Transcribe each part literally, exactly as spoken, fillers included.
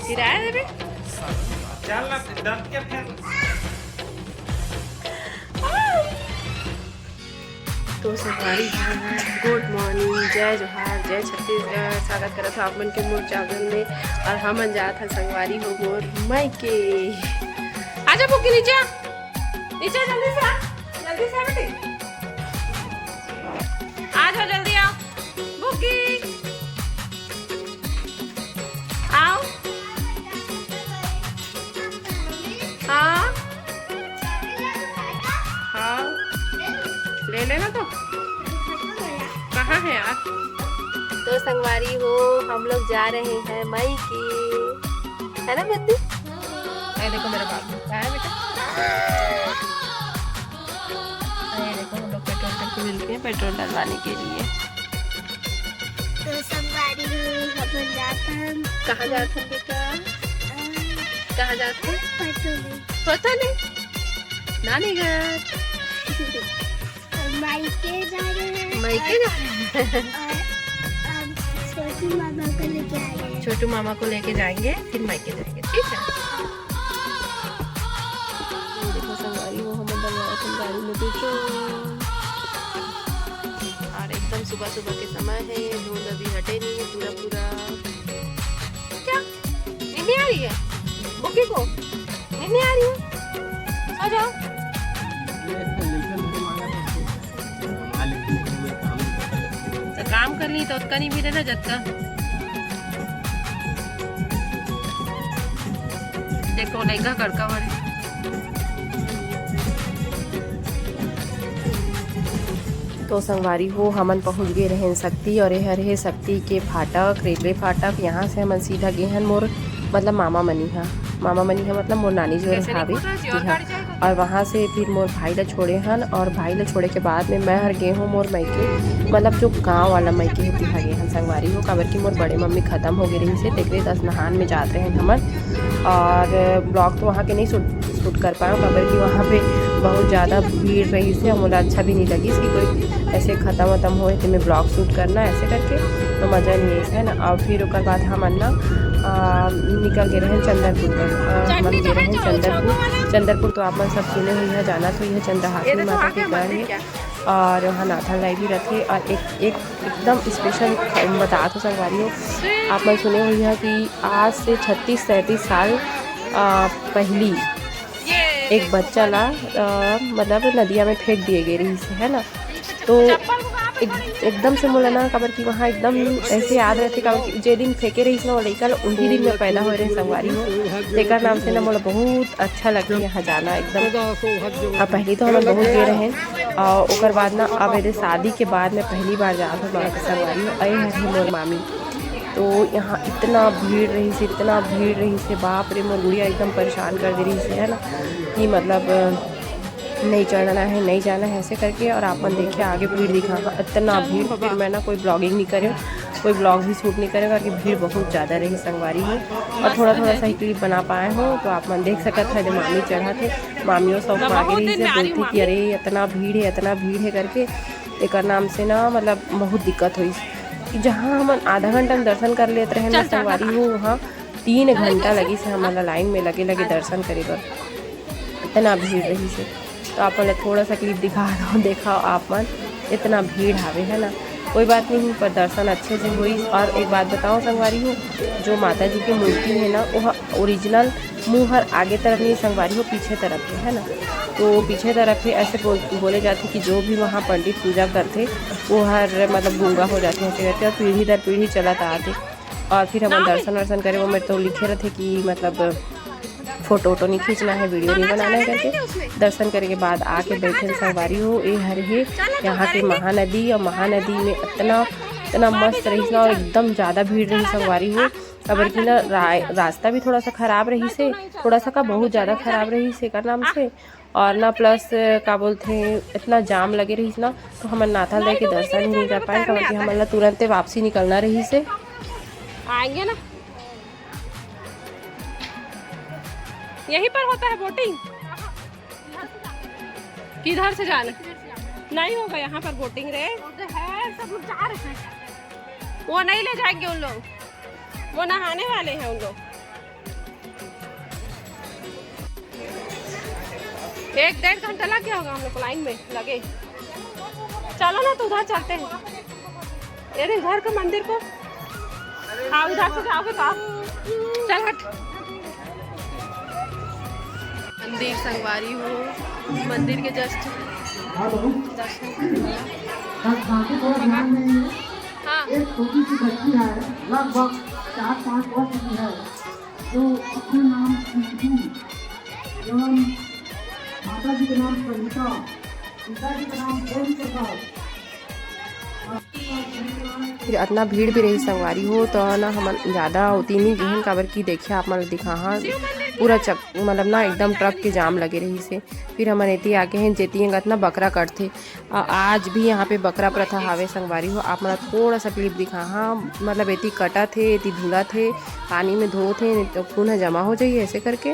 फिर आया देवे। चल ना, दर्द के फेर। तो संगवारी हो, गुड मॉर्निंग, जय जोहार, जय छत्तीसगढ़। स्वागत करत हो आप मन के मोर चैनल में। और हमन जात हन संगवारी हो मोर मायके। आजा बुग्गी, नीचे आ, नीचे आ, जल्दी से आ, जल्दी से आ बेटी, आ जाओ, जल्दी आओ बुग्गी, आओ। हाँ, हाँ, ले लेना तो। कहाँ है यार? तो संगवारी हो, हम लोग जा रहे हैं मायके, है ना बद्दी? ये देखो मेरा बाबू, कहाँ है बेटा? ये देखो, हम लोग पेट्रोल टंकी मिलते हैं पेट्रोल डलवाने के लिए। तो संगवारी हो, अपन जात हन। कहाँ जात हन बेटा? अ, कहाँ जात हन? पता नहीं। पता नहीं। नानी घर। मायके जा रहे हैं। मायके और, जा रहे हैं। और अब छोटू मामा को लेके आ रहे हैं। छोटू मामा को लेके जाएंगे, फिर मायके जाएंगे, ठीक है? ये देखो संगवारी, वो हम अपन गाड़ी में बैठो। और एकदम सुबह सुबह के समय है, धुंध अभी हटे नहीं है पूरा पूरा। क्या? नींद नहीं आ रही है? बुग्गी को नींद नहीं आ रही है? सो जाओ। तो काम कर ली तो उतना नहीं मिले ना जब तक। देखो लइका कड़का वाली। तो संगवारी हो, हमन पहुँच गए रहेन सक्ती और एहर हे सक्ती के फाटक, रेलवे फाटक। यहाँ से हमन सीधा गे हन मोर, मतलब मामा मनी हा, मामा मनी हा मतलब मोर नानी जो हावे तिहा। और वहाँ से फिर मोर भाई ला छोड़े हन और भाई ला छोड़े के बाद में मैं हर गे हूँ मोर मायके, मतलब जो गाँव वाला मायके हे तिहा गे हन संगवारी हो, काबर कि मोर बड़े मम्मी खत्म हो गए रही से, तेकरे दस नहान में जात रहेन हमन। और ब्लॉग तो वहाँ के नहीं शूट शूट कर पाएँ, काबर कि वहाँ पे बहुत ज़्यादा भीड़ रही से, मोला अच्छा भी नहीं लगी कि कोई ऐसे खत्म वतम होए तो मैं ब्लॉग शूट करना ऐसे करके, तो मज़ा नहीं है, है ना। और फिर ओकर बाद हमन ना, आ, निकल गए रहेन चंदरपुर तक। आ, हमन गए रहेन चंदरपुर। चंदरपुर तो आप मन सब सुने हुई है, जाना तो यह चंद्रहासिनी माता के गढ़ है। और वहाँ नाथन लाई भी रथे और एक, एक एकदम स्पेशल बतात हो संगवारी हो, आप मन सुने हुई है कि आज से छत्तीस सैंतीस साल, आ, पहली एक बच्चा ला, आ, मतलब नदिया में फेंक दिए गए रही से, है ना। तो एक, एकदम से मोला ना, काबर कि वहाँ एकदम ऐसे याद रहते, काबर कि जे दिन फेंके रही ना वो लइका ला, उही दिन मैं पैदा होए रहे संगवारी हो। तेकर नाम से ना मोला बहुत अच्छा लगता यहाँ जाना एकदम। और पहले तो हम बहुत गए रहे, और ओकर बाद ना अब एदे शादी के बाद मैं पहली बार जात हूँ माँ के संगवारी हो। अरे हरे मोर मामी, तो यहाँ इतना भीड़ रही से, इतना भीड़ रही से, बाप रे, मोर गुड़िया एकदम परेशान कर दे रही से, है ना, कि मतलब नहीं चढ़ना है, नहीं जाना है, ऐसे करके। और आप मन देखिए आगे भीड़ दिखा, इतना भीड़। फिर मैं ना कोई ब्लॉगिंग नहीं करे, कोई ब्लॉग भी शूट नहीं करे, क्योंकि भीड़ बहुत ज़्यादा रही संगवारी हो। और थोड़ा थोड़ा सा ही क्लिप बना पाए हो, तो आप मन देख सकत है, जो मामी चढ़ा थे, मामियों सब आगे रही से बोलती कि अरे इतना भीड़ है, इतना भीड़ है करके। एकर नाम से ना मतलब बहुत दिक्कत होइस कि जहाँ हमन आधा घंटा में दर्शन कर लेत रहे ना संगवारी हो, वहाँ तीन घंटा लगिस हे हमन ला लाइन में लगे लगे दर्शन करे बर, इतना भीड़ रहिस हे। तो आप मन ला थोड़ा सा क्लिप दिखा दो, देखा आप मन, इतना भीड़ हावे, है ना। कोई बात नहीं, पर दर्शन अच्छे से होइस। और एक बात बताओ संगवारी हो, जो माता जी की मूर्ति है ना, वो ओरिजिनल मुँह हर आगे तरफ नहीं संगवारी हो, पीछे तरफ है, है ना। तो पीछे तरफ है, ऐसे बोल, बोले जाते कि जो भी वहाँ पंडित पूजा करते, वो हर मतलब गूंगा हो जाते हैं, ऐसे करके, और पीढ़ी दर पीढ़ी चलत आते। और फिर हमन दर्शन वर्शन करे, वो मेरे तो लिखे रहते कि मतलब फोटो वोटो नहीं खींचना है, वीडियो नहीं बनाना है करके। दर्शन करे के बाद आके बैठे संगवारी हो, ए हर हे यहाँ के महानदी। और महानदी में इतना, इतना मस्त रही ना, और एकदम ज़्यादा भीड़ रही संगवारी हो। काबर कि ना रा-, रास्ता भी थोड़ा सा खराब रही से, थोड़ा सा का बहुत ज़्यादा खराब रही से एकर नाम से। और ना प्लस का बोलते हैं, इतना जाम लगे रही ना, तो हमन नाथन दाई के दर्शन ही नहीं कर पाए, काबर कि हमन ला तुरंते वापसी निकलना रही से। आएंगे ना, यहीं पर होता है बोटिंग। किधर से जाना? नहीं होगा यहाँ पर बोटिंग रे। वो नहीं ले जाएंगे उन लोग, वो नहाने वाले हैं उन लोग। एक डेढ़ घंटा लग गया होगा हम लोग को लाइन में लगे। चलो ना, तो उधर चलते हैं। ये देख, घर के मंदिर को। हाँ, उधर से जाओगे तो आप। चल हट। मंदिर संगवारी हो, मंदिर के जस्ट हेलो। दर्शन करने वाला। बस बाकी थोड़ा ध्यान नहीं है। हाँ। एक छोटी सी बच्ची है, लगभग चार पाँच वर्ष की है, जो अपने नाम पिंकी एवं माता जी के नाम सविता, पिता जी के नाम प्रेम प्रकाश। फिर अतना भीड़ भी रही संगवारी हो, तो ना हमन ज़्यादा ओती नहीं गेहन, काबर कि देखिए आप मन ल दिखाहा पूरा चक-, मतलब ना एकदम ट्रक के जाम लगे रहिसे। फिर हमन एती आके हैं, जेती अतना बकरा कटथे। आ, आज भी यहाँ पे बकरा प्रथा हावे संगवारी हो। आप मन ल थोड़ा सा क्लिप दिखाहा, मतलब एती कटत हे, एती धुलत हे, पानी में धोत हे, नहीं तो खून ह जमा हो जाही ऐसे करके।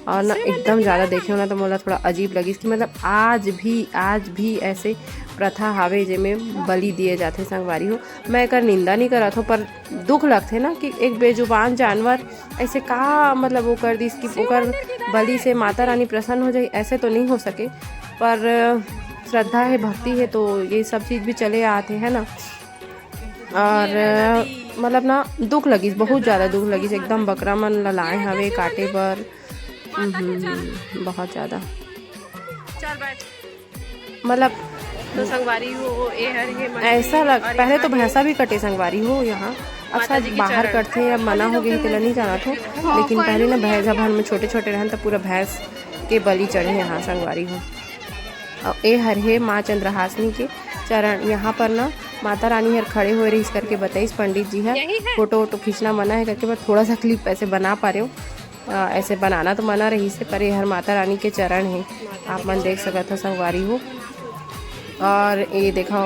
और ना एकदम ज़्यादा देखे हो ना तो मोला थोड़ा अजीब लगिस कि मतलब आज भी, आज भी ऐसे प्रथा हावे जेमे बलि दिए जाथे संगवारी हो। मैं एकर निंदा नहीं करत हो, पर दुख लगथे ना कि एक बेजुबान जानवर ऐसे का मतलब वो कर दिस कि ओकर बलि से माता रानी प्रसन्न हो जाही, ऐसे तो नहीं हो सके। पर श्रद्धा है, भक्ति है, तो ये सब चीज़ भी चले आते हैं ना। और मतलब ना दुख लगिस, बहुत ज़्यादा दुख लगिस, एकदम बकरा मन ला लाए हवे काटे बर। हम्म, बहुत ज़्यादा। चल बैठ। मतलब तो संगवारी हो, ए हर ये मंदिर ऐसा लग, और पहले यहाँ तो ये भैंसा भी कटे संगवारी हो यहाँ। अब माता शायद जी के बाहर चरण। कटथे या मना हो गए, तेला नहीं जानत हो, हाँ, लेकिन पहले ना भैंस, जब हम छोटे छोटे रहन, तब पूरा भैंस के बलि चढ़े यहाँ संगवारी हो। और ए हर हे माँ चंद्रहासिनी के चरण। यहाँ पर ना माता रानी हर खड़े हुए रहिस करके बताइस पंडित जी हर। यही है। फोटो वोटो खींचना मना है करके मैं थोड़ा सा क्लिप ऐसे बना पा रहे हो। अ, ऐसे बनाना तो मना रहिसे, पर ये हर माता रानी के चरण हे, आप मन देख सकत हो संगवारी हो। और ये देखो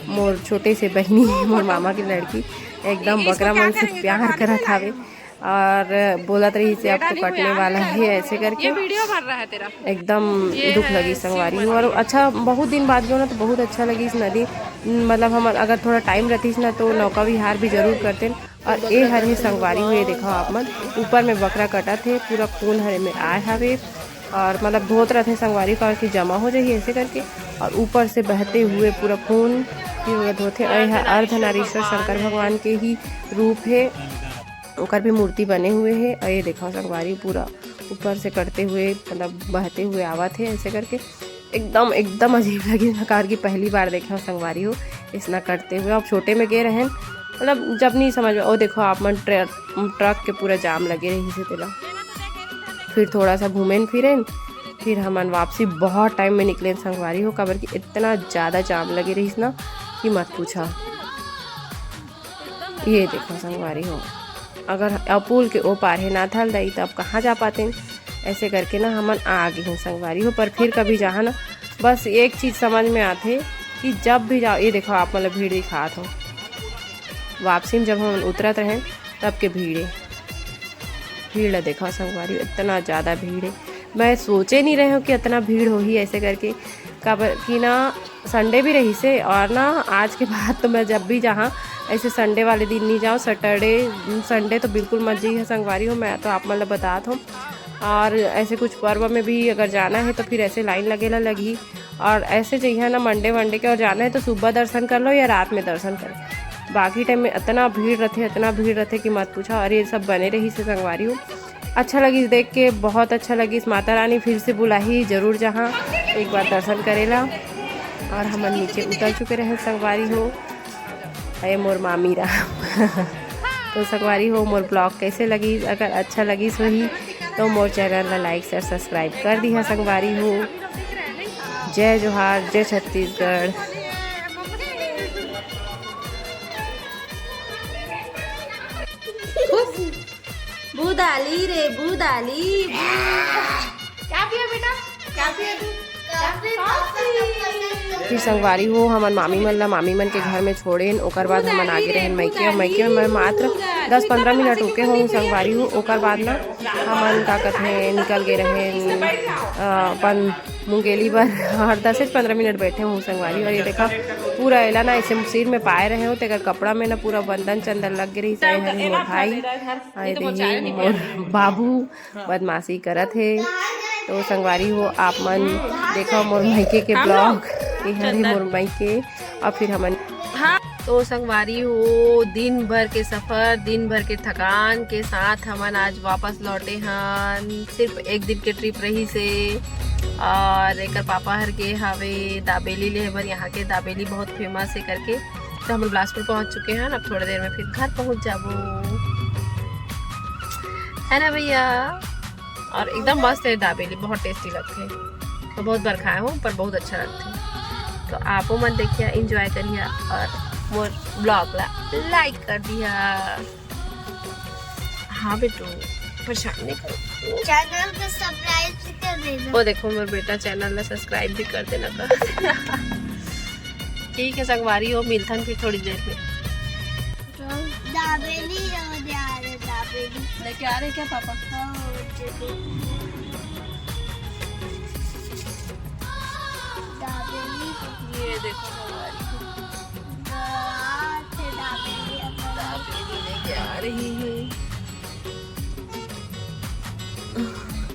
मोर छोटे से बहिनी, मोर मामा की लड़की एकदम बकरा मन से प्यार करत हावे और बोलत रहिसे, "अब तो कटने वाला है," ऐसे करके। ये वीडियो बन रहा है तेरा। एकदम ये दुख है लगी संगवारी हो। और अच्छा, बहुत दिन बाद गयो ना, तो बहुत अच्छा लगी इस नदी। मतलब हम अगर थोड़ा टाइम रहतीस ना, तो नौका विहार भी जरूर करते। और ए हर हे संगवारी हो, ये देखो आप मन, ऊपर में बकरा कटत हे, पूरा खून हरे में आए हवे। और मतलब धोत रहथे संगवारी, काबर कि जमा हो जाही ऐसे करके। और ऊपर से बहते हुए पूरा खून फिर वो धोथे। और ये ह अर्धनारीश्वर शंकर भगवान के ही रूप हे, ओकर भी मूर्ति बने हुए हे। और ये देखो संगवारी, पूरा ऊपर से कटते हुए, मतलब बहते हुए आवत हे ऐसे करके। एकदम, एकदम अजीब लगिस ना, काबर कि पहली बार देखे हो संगवारी हो इसना कटते हुए। अब छोटे में गे रहेन, मतलब जब नहीं समझ में, ओ देखो आप मन ट्र-, ट्रक के पूरा जाम लगे रहिसे तेला। फिर थोड़ा सा घूमेन फिरेन, फिर हमन वापसी बहुत टाइम में निकलेन संगवारी हो, काबर कि इतना ज़्यादा जाम लगे रहिस ना कि मत पूछा। ये देखो संगवारी हो, अगर पुल के ओ पार हे नाथल दाई, तो अब कहाँ जा पातेन? ऐसे करके ना हमन आ गे हन संगवारी हो। पर फिर कभी जहाँ ना, बस एक चीज़ समझ में आथे कि जब भी जाओ, ये देखो आप मन ल भीड़ दिखात हो, वापसी में जब हमन उतरत रहेन तब के भीड़ हे। भीड़ ला देखो संगवारी, इतना ज़्यादा भीड़ हे। मैं सोचे नहीं रहे हूँ कि इतना भीड़ होही ऐसे करके, काबर कि ना संडे भी रहिसे। और ना आज के बाद तो मैं जब भी जहाँ ऐसे संडे वाले दिन नहीं जाऊँ। सैटरडे, संडे तो बिल्कुल मत जइहा संगवारी हो, मैं तो आप मन ल बतात हूँ। और ऐसे कुछ पर्व में भी अगर जाना है तो फिर ऐसे लाइन लगे ला लगही। और ऐसे जइहा ना मंडे वंडे के, और जाना है तो सुबह दर्शन कर लो या रात में दर्शन कर लो। बाकी टाइम में इतना भीड़ रहथे, इतना भीड़ रहथे कि मत पूछा। और ये सब बने रहिसे संगवारी हो। अच्छा लगिस देख के, बहुत अच्छा लगिस। माता रानी फिर से बुलाही, जरूर जहाँ एक बार दर्शन करेला। और हमन नीचे उतर चुके रहे संगवारी हो। अरे मोर मामी राम। तो संगवारी हो, मोर ब्लॉग कैसे लगिस? अगर अच्छा लगिस होही तो मोर चैनल ला लाइक, शेयर, सब्सक्राइब कर दिहा संगवारी हो। जय जोहार, जय छत्तीसगढ़। बुदाली रे बुदाली। क्या पिया बेटा, क्या पिया तू? फिर संगवारी हो, हमन मामी मन ला मामी मन के घर में छोड़ेन, ओकर बाद हमन आगे रहेन मइके। और मइके में मैं मात्र दस पंद्रह मिनट रुके हों संगवारी हो, ओकर बाद ना हमन का कथे निकल गे रहेन, अ, अपन मुंगेली बर। और दस से पंद्रह मिनट बैठे हों संगवारी। और ये देखा पूरा एला ना ऐसे सिर में पाए रहे हो, तेकर कपड़ा में ना पूरा बंदन चंदन लग गे रहिस। ये हरे मोर भाई, और ये देखिए मोर बाबू बदमाशी करत हे। तो संगवारी हो, आप मन देखो मोर मायके के ब्लॉग। ये हरे मोर मायके। और फिर हमन, हाँ। तो संगवारी हो, दिन भर के सफर, दिन भर के थकान के साथ हमन आज वापस लौटे हन। सिर्फ एक दिन के ट्रिप रहिसे। और एकर पापा हर गे हवे दाबेली लेहे बर, यहाँ के दाबेली बहुत फेमस है करके। तो हम बिलासपुर पहुँच चुके हैं, अब थोड़ी देर में फिर घर पहुँच जाबो, है ना भैया? और एकदम मस्त है दाबेली, बहुत टेस्टी लगथे। तो बहुत बार खाए हूँ, पर बहुत अच्छा लगथे। तो आपो मन देखिया, एंजॉय करिया और मोर ब्लॉग ला लाइक कर दिया। हाँ बेटू, परेशान नहीं करो। चैनल को सब्सक्राइब भी कर देना। वो देखो, मोर बेटा चैनल ला सब्सक्राइब भी कर देना का। ठीक है संगवारी हो, मिलथन फिर थोड़ी देर में। दाबेली और यार दाबेली। लेके आ रहे क्या पापा? हाँ, जरूर। दाबेली। ये देखो हमारी। वाह, थे दाबेली अपन। दाबेली लेके आ रही है।